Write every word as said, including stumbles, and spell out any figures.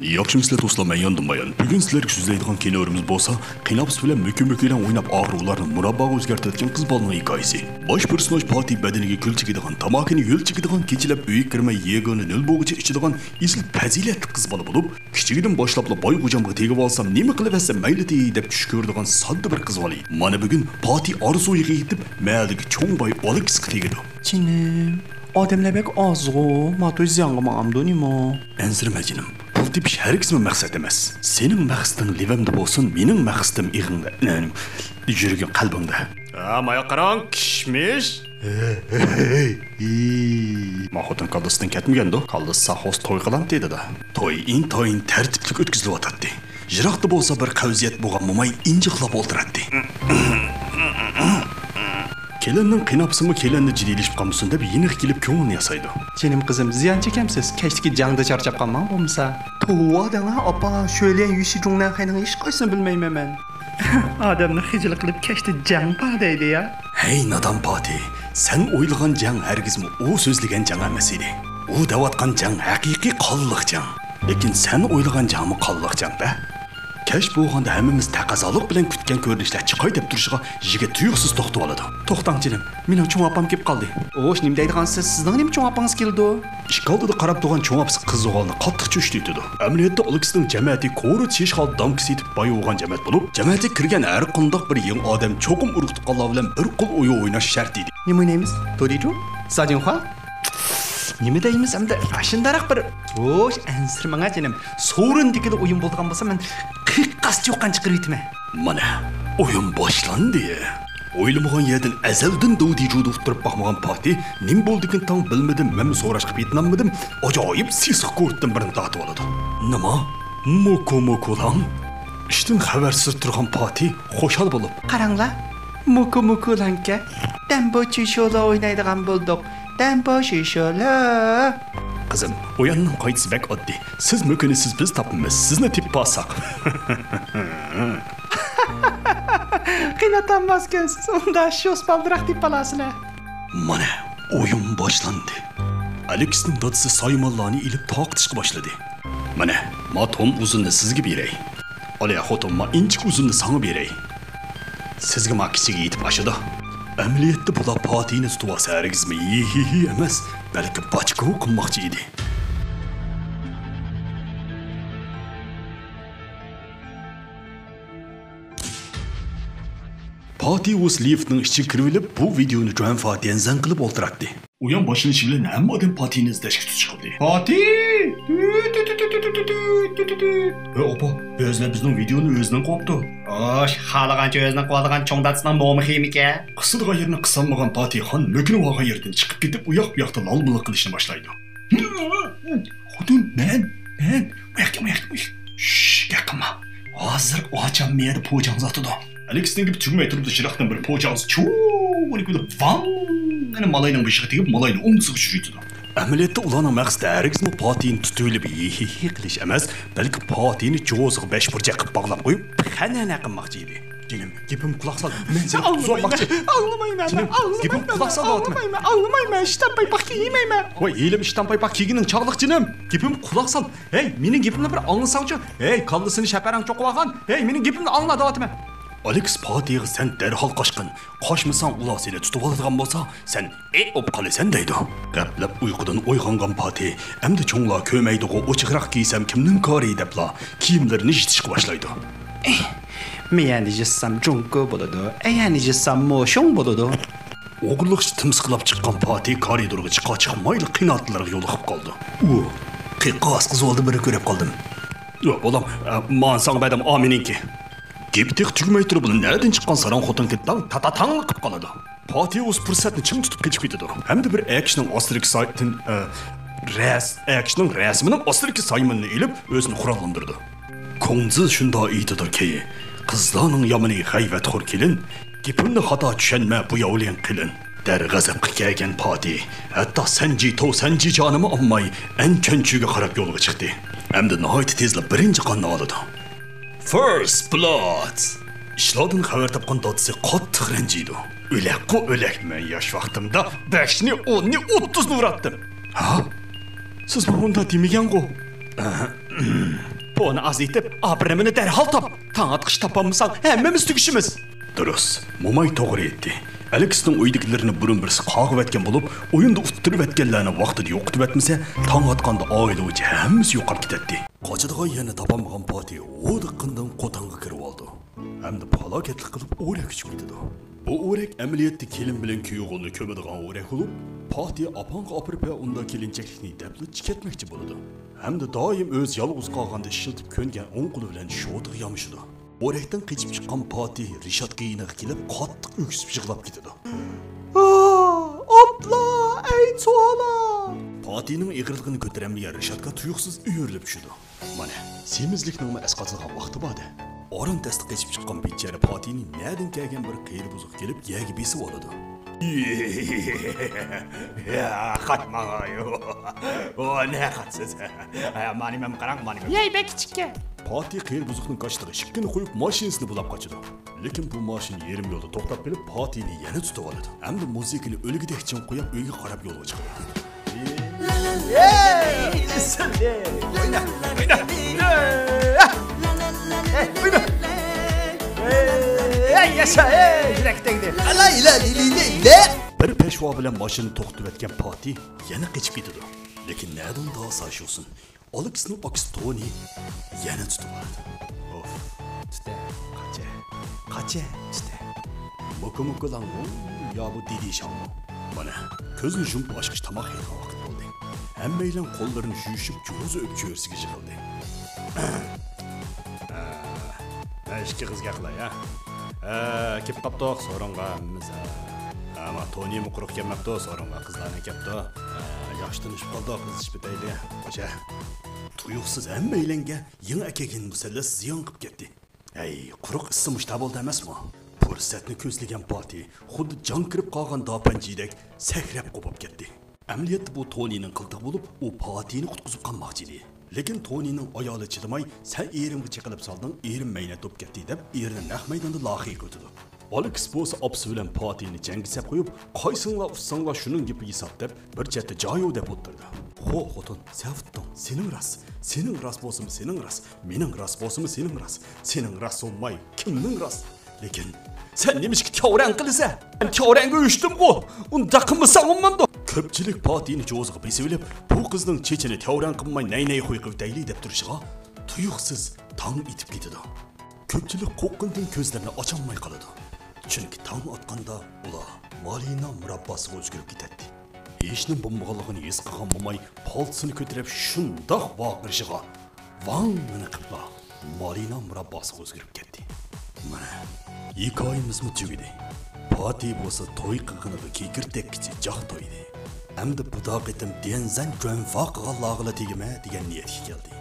ياخشىمۇسىلەر دوستلار، مەن ياندىن بايان. بۈگۈن سىلەرگە سۆزلەيدىغان كىنورىمىز بولسا، قىيناپىسى بىلەن مۆكۈ-مۆكۈلەڭ ئويناپ، ئاخىرى ئۇلارنى مۇرابباغا ئۆزگەرتىۋەتكەن قىز بالىنىڭ ھېكايىسى. باش پېرسوناژ پاتى بەدىنىگە كۈل چېكىدىغان، تاماكىنى ھۆل چېكىدىغان، كېچىلەپ ئۆيگە كىرمەي يېگىنى نۆل بولغۇچە ئىچىدىغان ئېسىل پەزىلەتلىك قىز بالا بولۇپ، كىچىكىدىن باشلاپلا باي غوجامغا تېگىۋالسام نېمە قىلىۋەتسە مەيلىدى دەپ چۈش كۆرىدىغان ساددا بىر قىز بالا. مانا بۈگۈن پاتى ئارزۇيىغا يېتىپ، مەھەللىدىكى چوڭ باي ئالېكسقا تېگىدۇ. جېنىم، ئادەملەر بەك ئازغۇ، ماتوي زىيانغا ماڭامدۇ نېمە؟ ئەنسىرىمە جېنىم، پۇل تېپىش ھەرگىزمۇ مەقسەت ئەمەس. سېنىڭ مەقسىتىڭ لېۋەمدە بولسۇن، مېنىڭ مەقسىتىم ئېغىڭدە، يۈرىكىڭ، قەلبىڭدە. ھە، مايا قاراڭ، كىشمىش. ما خوتۇن كاللىسىدىن كەتمىگەندۇ، كاللىسى ساق بولسا توي قىلامتى دېدى. توي ئىنتايىن تەرتىپلىك ئۆتكۈزۈلۈۋاتاتتى. يىراقتا بولسا بىر قەۋزىيەت بولغان موماي ئىنجىقلاپ ئولتۇراتتى. كېلىننىڭ قېيىنئاپىسىمۇ كېلىننى جىددىيلىشىپ قالمىسۇن دەپ يېنىغا كېلىپ كۆڭلىنى ياسايدۇ. جېنىم قىزىم، زىيان چېكەمسىز؟ كەچتىكى جەڭدە چارچاپ قالماڭ بولمىسا. توۋا دەڭە ئاپا، شۆليەن يۈشى جۇڭلەن خەينىڭ ھېچقايسىنى بىلمەيمەن مەن. ئادەمنى خىجىل قىلىپ كەچتە جەڭ بار دەيدۇ يا. ھەي نادان پاتى، سەن ئويلىغان جەڭ ھەرگىزمۇ ئۇ سۆزلىگەن جەڭ ئەمەس ئىدى. ئۇ دەۋاتقان جەڭ ھەقىقىي قانلىق جەڭ. لېكىن سەن ئويلىغان جەڭمۇ قانلىق جەڭ-دە. كەچ بولغاندا ھەممىمىز تەقەززالىق بىلەن كۈتكەن كۆرۈنۈشلەر چىقاي دەپ تۇرۇشىغا يىگىت تۇيۇقسىز توختىۋالىدۇ. توختاڭ جېنىم، مېنىڭ چوڭ ئاپام كېلىپ قالدى. ئوش، نېمە دەيدىغانسىز؟ سىزنىڭ نېمە چوڭ ئاپىڭىز كېلىدۇ؟ ئىشىك ئالدىدا قاراپ تۇرغان چوڭ ئاپىسى قىزىغا قاتتىق چۆچۈتۈۋېتىدۇ. ئەمەلىيەتتە ئالېكسنىڭ جەمەتى كورا چېشقال دامكىسى يېتىپ باي بولغان جەمەت بولۇپ، جەمەتكە كىرگەن ھەر قانداق بىر يېڭى ئادەم چوقۇم ئۇرۇق-تۇغقانلار بىلەن بىر قول ئويۇن ئويناش شەرت ئىدى. نېمە ئوينايمىز؟ دودىجۇ؟ ساجىنخۇا؟ نېمە دەيمىز ئەمدى؟ ئاشۇنداقراق بىر، ھوش، ئەنسىرىمەڭە جېنىم. سورۇندىكىلا ئويۇن بولىدىغان بولسا، مەن قىيقاس چۇقان چىقىرىۋېتىمەن. مانا، ئويۇن باشلاندى. ئويلىمىغان يەردىن ئەزەلدىن دودىجۇدا ئۇتتۇرۇپ باقمىغان پاتى، نېمە بولدىكىن تاڭ بىلمىدىم، مەنمۇ سوراشقا پېتىنالمىدىم، ئاجايىپ سېسىق كورتتىن بىرنى تارتىۋالىدۇ. نېمە؟ موكو موكولاڭ؟ ئىشتىن خەۋەرسىز تۇرغان پاتى خۇشال بولۇپ، قاراڭلار، موكو موكولاڭكەن. دەمبو چۈشولا ئوينايدىغان بولدۇق. دەمبو چۈشولا. قىزىم، ئويۇننىڭ قائىدىسى بەك ئاددىي. سىز مۆكۈنىسىز، بىز تاپىمىز. سىزنى تېپىپ ئالساق. قىيناتالماسكەنسىز، ئۇندا شوس بالدىراق تېپىپ ئالارسىلەر. مانا، ئويۇن باشلاندى. ئالېكسنىڭ دادىسى سايمانلارنى ئېلىپ تارقىتىشقا باشلىدى. مانا، ما توم ئۇزۇننى سىزگە بېرەي. ئالىيە خوتۇن، ما ئىنچىكە ئۇزۇننى ساڭا بېرەي. سىزگە ما كىچىكى يېتىپ ئاشىدۇ. ئەمەلىيەتتە بۇلار پاتىنى تۇتۇۋالسا ھەرگىزمۇ ھىھىھى ئەمەس، بەلكى باچكىۋۇ قىلماقچى ئىدى. پاتى ئۇس لىفتنىڭ ئىچىگە كىرىۋېلىپ، بۇ ۋىدېونى جۈەنفا تيەنزەن قىلىپ ئولتۇراتتى. ئويۇن باشلىنىشى بىلەن ھەممە ئادەم پاتىنى ئىزدەشكە تۇتۇش قىلدى. پاتى! ھە، ئاپا، بەزىلەر بىزنىڭ ۋىدېونى ئۆزىنىڭ قوپتۇ. خوش، خالىغانچە ئۆزىنىڭ قوۋالىغان چوڭ دادىسىنىڭ مومىخىمىكەن؟ قىسىدىغان يېرىنى قىسالمىغان پاتى خان مۆكۈنۈۋالغان يېرىدىن چىقىپ كېتىپ، ئۇ ياق بۇ ياقتا لالمىلىق قىلىشنى باشلايدۇ. خوتۇن، مەن، مەن، ئۇ ياققا، ئۇ ياققا، ئۇ ياققا. شش، گەپ قىلما. ھازىر ئاچام مەيەردە پوجاڭزا ئاتىدۇ. ئالېكسنىڭ گېپى تۈگىمەي تۇرۇپلا يىراقتىن بىر پوجاڭزا چۇۋۇنى كۆرۈپ، ۋاڭ! يەنە مالاينىڭ بېشىغا تېگىپ، مالاينى ئوڭدىسىغا چۈشۈرۈۋېتىدۇ. ئەمەلىيەتتە ئۇلارنىڭ مەقسىتى ھەرگىزمۇ پاتىنى تۇتۇۋېلىپ ھىھىھى قىلىش ئەمەس، بەلكى پاتىنى جوزىغا بەش بۇرجەك قىلىپ باغلاپ قويۇپ، خەنەنە قىلماقچى ئىدى. جېنىم، گېپىمگە قۇلاق سال. مەن سېنى تۇزاپ باقماقچى. ئاڭلىمايمەن، جېنىم، ئاڭلىمايمەن، گېپىمگە قۇلاق سال دەۋاتىمەن. ئاڭلىمايمەن، ئاڭلىمايمەن، ئىشتان پايپاق كىيمەيمەن. ۋاي، ھېلىمۇ ئىشتان پايپاق كىيگىنىڭ چاغلىق جېنىم. گېپىمگە قۇلاق سال. ھەي، مېنىڭ گېپىمنى بىر ئاڭلىساڭچۇ؟ ھەي، كاللىسىنى شەپەرەڭ چوقۇۋالغان. ھەي، مېنىڭ گېپىمنى ئاڭلا دەۋاتىمەن. ئالېكس پاتىغا سەن دەرھال قاچقىن. قاچمىساڭ ئۇلار سېنى تۇتۇۋالىدىغان بولسا، سەن ئېئ بولۇپ قالىسەن دەيدۇ. غەپلەپ ئۇيقۇدىن ئويغانغان پاتى، ئەمدى چوڭلار كۆرمەيدىغۇ، ئوچۇقراق كىيسەم كىمنىڭ كارى دەپلا كىيىملىرىنى يىتىشقا باشلايدۇ. ئېھ، مەيەنى يىتسام جۇڭگو بولىدۇ، ئەيەنى يىتسام موشۇڭ بولىدۇ. ئوغرىلىقچە تىمسىقلاپ چىققان پاتى كارىدورغا چىقا چىقمايلا قىناتلىرىغا يولۇقۇپ قالىدۇ. ئۇ، قىقاس قىزىۋالدى بىرنى كۆرۈپ قالدىم. ياق، بالام، ئە، مانا ساڭا بەردىم، ئا مېنىڭكى. گېپى تېخى تۈگىمەي تۇرۇپ، بۇنىڭ نەدىن چىققان ساراڭ خوتۇنكى داڭ تاتا تاڭلا قىلىپ قالىدۇ. پاتى ئۇس پۇرسەتنى چىڭ تۇتۇپ قېچىپ كېتىدۇ. ھەمدە بىر ئەكىشنىڭ ئاستىدىكى سايتىن، ئە، رەس-، ئەكىشنىڭ رەسىمىنىڭ ئاستىدىكى سايمىنىنى ئېلىپ، ئۆزىنى قوراللاندۇرىدۇ. كۇڭزى شۇنداق ئېيتىدۇكى، قىزلارنىڭ يامىنى غەيۋەتخور كېلىن، گېپىمنى خاتا چۈشەنمە بۇ ياۋلىيىڭ قېلىن. دەرغەزەپكە كەلگەن پاتى، ھەتتا سەنجى تو سەنجى جانىمۇ ئالماي، ئەن چۈەنچۈگە قاراپ يولغا چىقتى. ھەمدە ناھايىتى تېزلا بىرىنچى قاننى ئالىدۇ. فىرست بلاد! ئىشلاردىن خەۋەر تاپقان دادىسى قاتتىق رەنجىيدۇ. ئۆلەكقۇ ئۆلەك، مەن ياش ۋاقتىمدا بەشنى، ئوننى، ئوتتۇزنى ئۇراتتىم. ھا؟ سىز ماڭا ئۇنداق دېمىگەنغۇ؟ ئەھە. پونى ئازىيتىپ، ئاپىرىمىنى دەرھال تاپ. تاڭ ئاتقىچە تاپالمىساڭ، ھەممىمىز تۈگىشىمىز. دۇرۇس، موماي توغرا ئېيتتى. ئەلېكسنىڭ ئۆيدىكىلىرىنى بۇرۇن بىرسى قاغىۋەتكەن بولۇپ، ئويۇندا ئۇتتۇرۇۋەتكەنلەرنى ۋاقتىدا يوقىتىۋەتمىسە، تاڭ ئاتقاندا ئائىلە بويىچە ھەممىسى يوقاپ كېتەتتى. قاچىدىغان يەرنى تاپالمىغان پاتى ھودۇققىنىدىن قوتانغا كىرىۋالىدۇ. ھەمدە پالاكەتلىك قىلىپ ئورەك ئۇچۇپ كېتىدۇ. بۇ ئورەك ئەمەلىيەتتە كېلىن بىلەن كۈيئوغۇلنى كۆمىدىغان ئورەك بولۇپ، پاتى ئاپاڭغا ئاپىرىپ ۋە ئۇنداق كېلىنچەكلىكنى دەپلا چىكەتمەكچى بولىدۇ. ھەمدە دائىم ئۆزى يالغۇز قالغاندا ئىشلىتىپ كۆنگەن ئوڭ قولى بىلەن شوتىغا يامىشىدۇ. ئورەكتىن قېچىپ چىققان پاتى رىشاتقا يېنىغا كېلىپ، قاتتىق ئۆكسۈپ يىغلاپ كېتىدۇ. ئوپلا، ئەي چۇۋالا! پاتىنىڭ ئېغىرلىقىنى كۆتۈرەلمىگەن رىشاتقا تۇيۇقسىز ئۆرۈلۈپ چۈشىدۇ. مانا، سېمىزلىكنىڭمۇ ئەسقاتىدىغان ۋاقتى بار-دە. ئاران تەستە قېچىپ چىققان بىچارە پاتىنى نەدىن كەلگەن بىر قېرى بۇزۇق كېلىپ يەرگە بېسىۋالىدۇ. يا، قاچماڭايۇ. ئۇ نە قاچىسىز؟ مانى مەن قاراڭ، مانى مەن. يەي، بەك كىچىككەن. پاتى قېرى بۇزۇقنىڭ كاشىلىرىغا ئىككىنى قويۇپ، ماشىنىسىنى بۇلاپ قاچىدۇ. لېكىن بۇ ماشىنا يېرىم يولدا توختاپ قېلىپ، پاتىنى يەنە تۇتۇۋالىدۇ. ھەمدە مۇزىكىنى ئۆلگۈدەك چىڭ قويۇپ، ئۆيگە قاراپ يولغا چىقىدۇ. ئەي، ئېسىل، ئەي، ئوينا، ئوينا. ئەي، ئوينا. ئەي، ياشا، ئەي، يۈرەك تەگدى. ئالاي، لا، لى، لى، لى، لە. بىر پەشۋا بىلەن ماشىنىنى توختىتىۋەتكەن پاتى يەنە قېچىپ كېتىدۇ. لېكىن نەدىن داسا شۇسۇن؟ ئالېكسنىڭ ئاكىسى تونى يەنە تۇتۇپ ئالىدۇ. ئوف، تۈتە، قاچە، قاچە، تۈتە. موكا موكىلاڭمۇ يا بۇ دېدى شاڭمۇ؟ مانا، كۆزنى يۇمۇپ ئاچقۇچە تاماق يەيدىغان ۋاقىت بولدى. ھەممەيلەن قوللىرىنى يۇيۇشۇپ، جوزا ئۆپۈپ چۆرىسىگە يىغىلدى. مەن ئىككى قىز گەپ قىلاي، ھە؟ ئە، كېلىپ قاپتۇق سورۇنغا ھەممىمىز، ھە. ئەمما تونىمۇ قۇرۇق كەلمەپتۇ سورۇنغا، قىزلارنى كەپتۇ. ئە، ياخشى تونۇشۇپ قالدۇق، قىز ئىچىپ ئۆتەيلى. خوش، ھە. تۇيۇقسىز ھەممەيلەنگە يېڭى ئەكەلگەن مۇسەللەس زىيان قىلىپ كەتتى. ھەي، قۇرۇق ئىسسى مۇشتا بولدى ئەمەسمۇ؟ پۇرسەتنى كۆزلىگەن پاتى خۇددى جان كىرىپ قالغان داپەنچىدەك سەكرەپ قوپۇپ كەتتى. ئەمەلىيەتتە بۇ تونىنىڭ قىلتىقى بولۇپ، ئۇ پاتىنى قۇتقۇزۇپ قالماقچى ئىدى. لېكىن تونىنىڭ ئايالى چىدىماي، سەن ئېرىمگە چېقىلىپ سالدىڭ، ئېرىم مەينەت بولۇپ كەتتى، دەپ ئېرىنى نەق مەيداندا لاخىي قىلىۋېتىدۇ. ئالېكس بولسا ئاپىسى بىلەن پاتىنى جەڭگە سەپ قويۇپ، قايسىڭلار ئۇتساڭلار شۇنىڭ گېپىگە ھېساب دەپ، بىر چەتتە جايۇ دەپ ئولتۇرىدۇ. خو، خوتۇن، سەن ئۇتتۇڭ، سېنىڭ راست، سېنىڭ راست بولسىمۇ سېنىڭ راست، مېنىڭ راست بولسىمۇ سېنىڭ راست، سېنىڭ راست بولماي كىمنىڭ راست؟ لېكىن سەن نېمىشقا تەۋرەن قىلىسەن؟ مەن تەۋرەنگە ئۆچتۈمغۇ؟ ئۇنداق قىلمىساڭ بولمامدۇ؟ كۆپچىلىك پاتىنى جوزىغا بېسىۋېلىپ، بۇ قىزنىڭ چېچىنى تەۋرەن قىلماي نەي-نەي قويۇپ ئۆتەيلى دەپ تۇرۇشىغا تۇيۇقسىز تاڭ ئېتىپ كېتىدۇ. كۆپچىلىك قورققىنىدىن كۆزلىرىنى ئاچالماي قالىدۇ. چۈنكى تاڭ ئاتقاندا ئۇلار مالىنا مۇرابباسىغا ئۆزگىرىپ كېتەتتى. ھېچنېمە بولمىغانلىقىنى ھېس قىلغان موماي پالتىسىنى كۆتۈرۈپ شۇنداق ۋارقىرىشىغا، ۋاڭ مېنى قىپلا مالىنا مۇرابباسىغا ئۆزگىرىپ كەتتى. مانا، ھېكايىمىزمۇ تۈگىدى. پاتى بولسا توي قىلغىنىغا كېكىردەككىچە جاق تويدى. ئەمدى بۇدا قېتىم دېنزەن جۈەنفا قىلغانلارغىلا تېگىمە دېگەن نىيەتكە كەلدى.